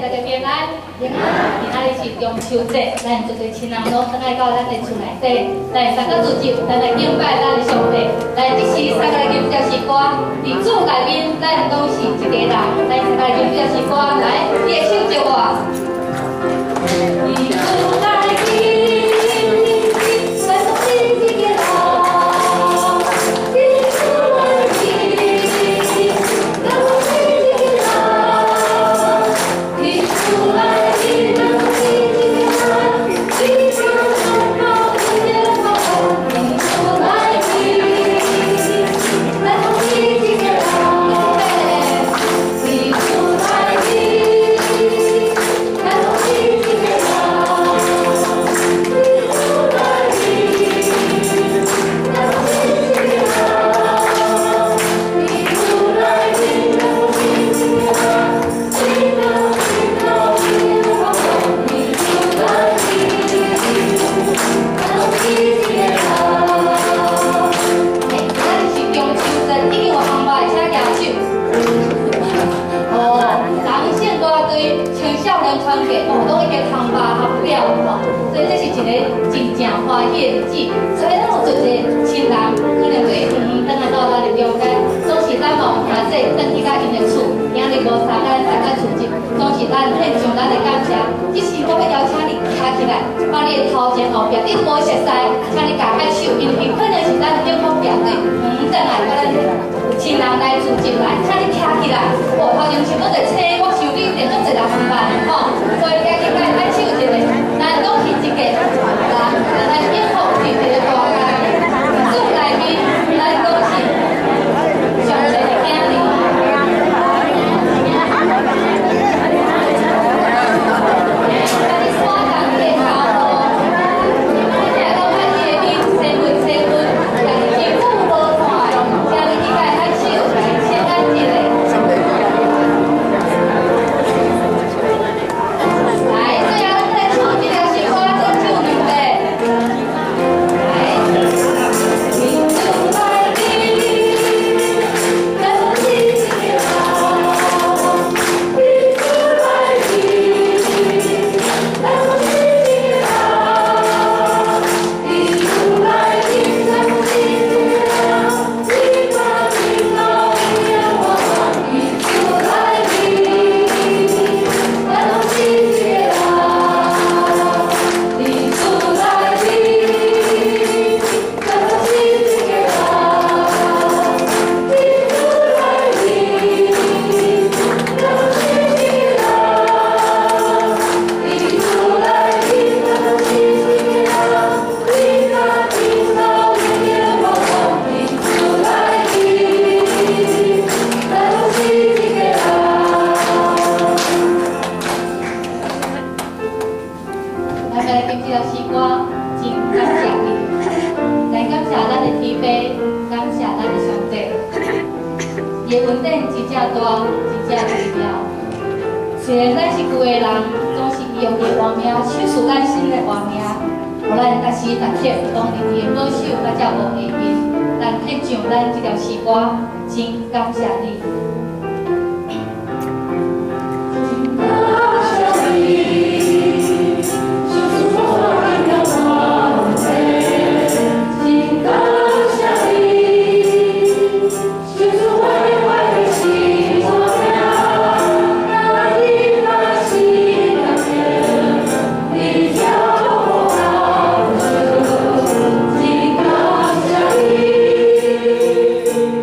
大家平安。平安。今仔日是中秋節，咱足濟親人攏轉來到咱的厝內底，來三個聚集，咱來敬拜咱的上帝。來，這時三個來吟這首歌，佇主內面，咱攏是一家人。來，三個來吟這首歌，來，你的手招我。佇主內面，咱攏是一家人。佇主內面，咱攏是一家人。佇主內面，咱攏是一家人。彼此相顧，一個夢。佇主內面，咱攏是一家人。佇主內面，咱攏是一家人。佇主內面，咱攏是一家人。佇主內面，咱攏是一家人。彼此相顧，一個夢。佇主內面，咱攏是一家人。欸，今仔日是中秋節，已經有紅包的，請舉手。哦，人生大堆，青少年團結，哦，攏已經通巴合了吼，所以這是一個真正歡喜的日子。所以咱有足濟親人，可能對遠遠轉來到咱的中間，總是咱嘛有兄弟轉去到𪜶的厝，今日無相共三個聚集，總是咱獻上咱的感謝。這時我欲邀請你徛起來，把你的頭前後壁，你無熟似，請你共開手，因為可能是咱的幸福壁對遠遠轉來，佮咱親人來聚集來，請你徛起來。哦，頭前像講在車，我想你一定足濟人毋捌吼，所以徛起來愛手一下，咱攏是一家人，咱幸福是一個大家庭，主內面咱攏是上濟的兄弟。甲你刷共你的頭路，你聽講愛你的面生活生活，家己真久無看的，請你去共伊握手，來請安一下。來，最後咱來唱這條首歌，做唱兩遍。來，佇主內面，咱攏是一家人。佇主內面，咱攏是一家人。佇主內面，咱攏是一家人。彼此相顧，一個夢。佇主內面，咱攏是一家人。佇主內面，咱攏是一家人。佇主內面，咱攏是一家人。佇主內面，咱攏是一家人。彼此相顧，一個夢。佇主內面，咱攏是一家人。咱來吟這條詩歌，真感謝你，來感謝咱的天父，感謝咱的上帝。伊的恩典真正大，真正奇妙。雖然咱是舊的人，總是伊用伊的活命，賞賜咱新的活命，予咱逐時逐刻攏佇伊的保守佮照顧下面。咱獻上咱這條詩歌，真感謝你。真感謝你，救贖我的完美。真感謝你，救贖我的壞心我命，那你那心你叫我高真感謝你，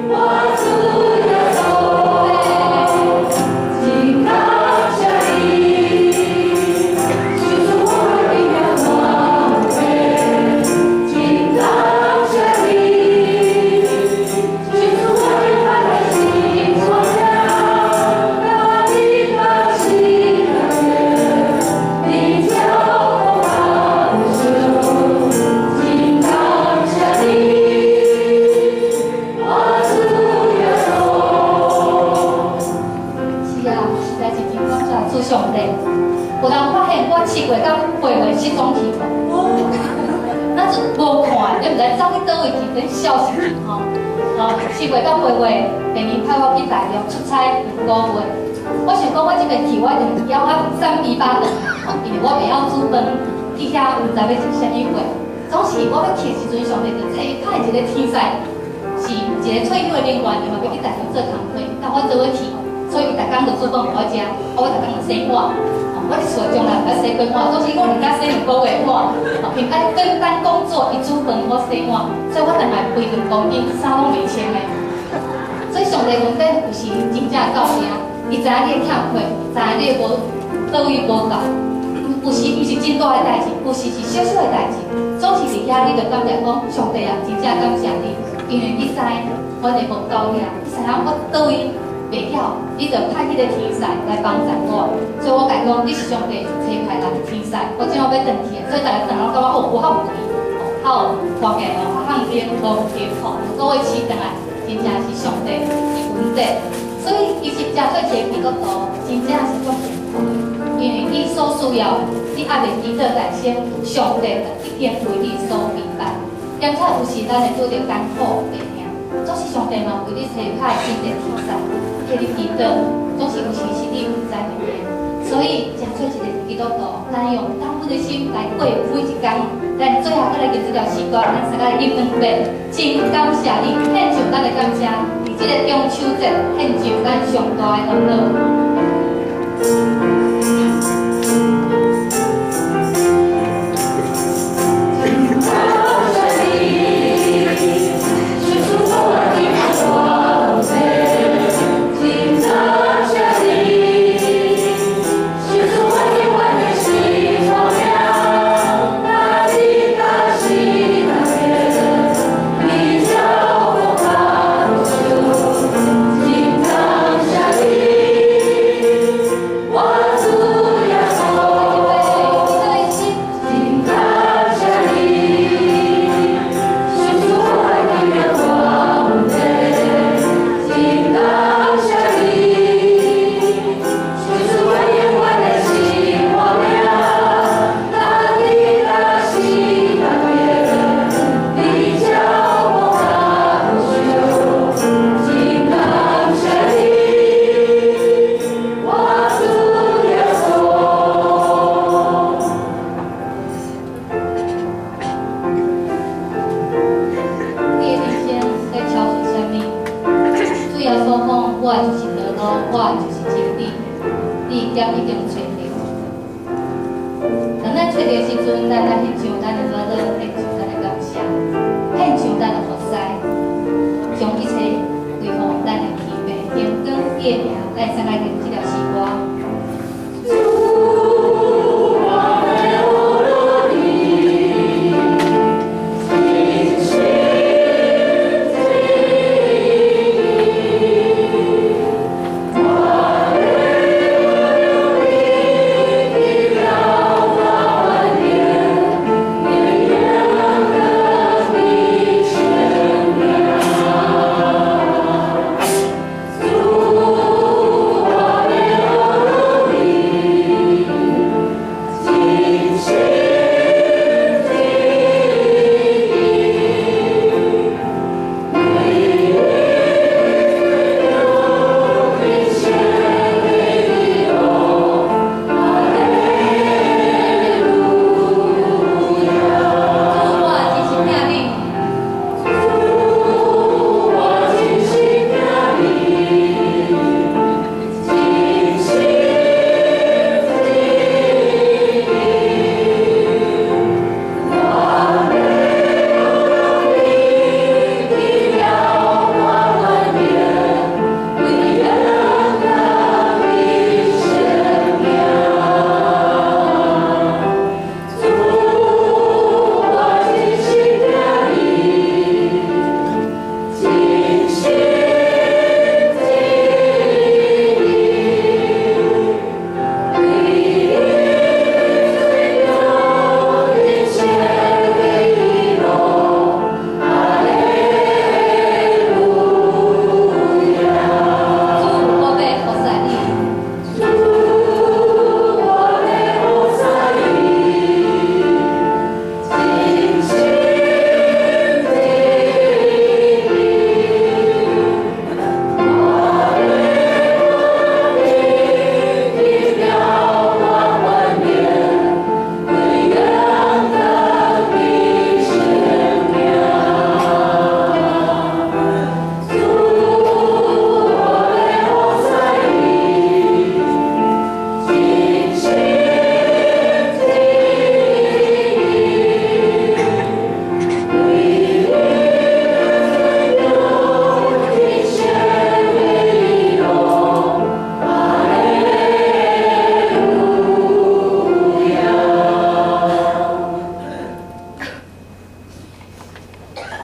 我主耶穌。真感謝你，救贖我的完美。真感謝你，救贖我的壞心我命，那你那心你叫我高真感謝你，我主耶穌。是啊，實在是真感謝主上帝。有人發現我7月到8月失蹤去無？咱就無看，你毋知走去佗位去，等消失去吼。哦，7月到8月，爸媽派我去大陸出差兩個月，我想講我這擺去，我一定枵啊三比八頓，因為我袂曉煮飯，去遐毋知欲食啥物貨。總是我欲去的時陣，上帝就差派一個天使，是一個退休的人員，伊嘛欲去台中做工課，佮我做伙去，所以伊逐工就煮飯予我食，啊我逐工就洗碗。我佇厝從來毋捌洗過碗，總是我佇遮洗2個月碗，哦，伊愛分擔工作，伊煮飯，我洗碗，所以我轉來肥2公斤，衫攏袂穿的。所以上帝恩典有時真正夠命，伊知影你的欠缺，知影你的無佗位無夠，有時毋是真大的代誌，有時是小小的代誌，總是佇遐你就感覺講，上帝啊，真正感謝你，因為你知我的無夠遐，你知影我佗位袂曉，你就派彼個天使來幫助我，所以我共伊講，你是上帝差派來的天使，我這擺欲轉去，所以逐家轉來攏感覺哦，有較肥，較有看起來哦，較漢邊無甜吼，各位試轉來，真正是上帝的恩典。所以其實誠做一個基督徒，真正是足幸福的，因為你所需要的，你猶未祈禱在先，上帝就已經為你所預備。兼且有時咱會拄著艱苦病痛，總是上帝嘛為你差派真濟天使替你祈禱，總是有時是你毋知影的。所以，誠做一個基督徒，咱用感恩的心來過每一工。咱最後閣來吟這條詩歌，咱三個來吟兩遍。真感謝你，獻上咱的感謝，佇這個中秋節獻上咱上大的歡樂。真感謝你，救贖我的完美。真感謝你，救贖我的完美是光亮，大地大西大天，你叫我感受。真感謝你，我主耶穌。真感謝你，救贖我的完美。真感謝你，救贖我的完美是光亮，大地大西大天，你叫我感受。真感謝你，我主耶穌。你的人生在超出啥物？主耶穌講：我就是道路，我就是真理，你業已經揣著。當咱揣著的時陣，咱來獻上咱的歡樂，獻上咱的感謝，獻上咱的服侍，將一切歸予咱的天父，榮光伊的名，咱三個來敬。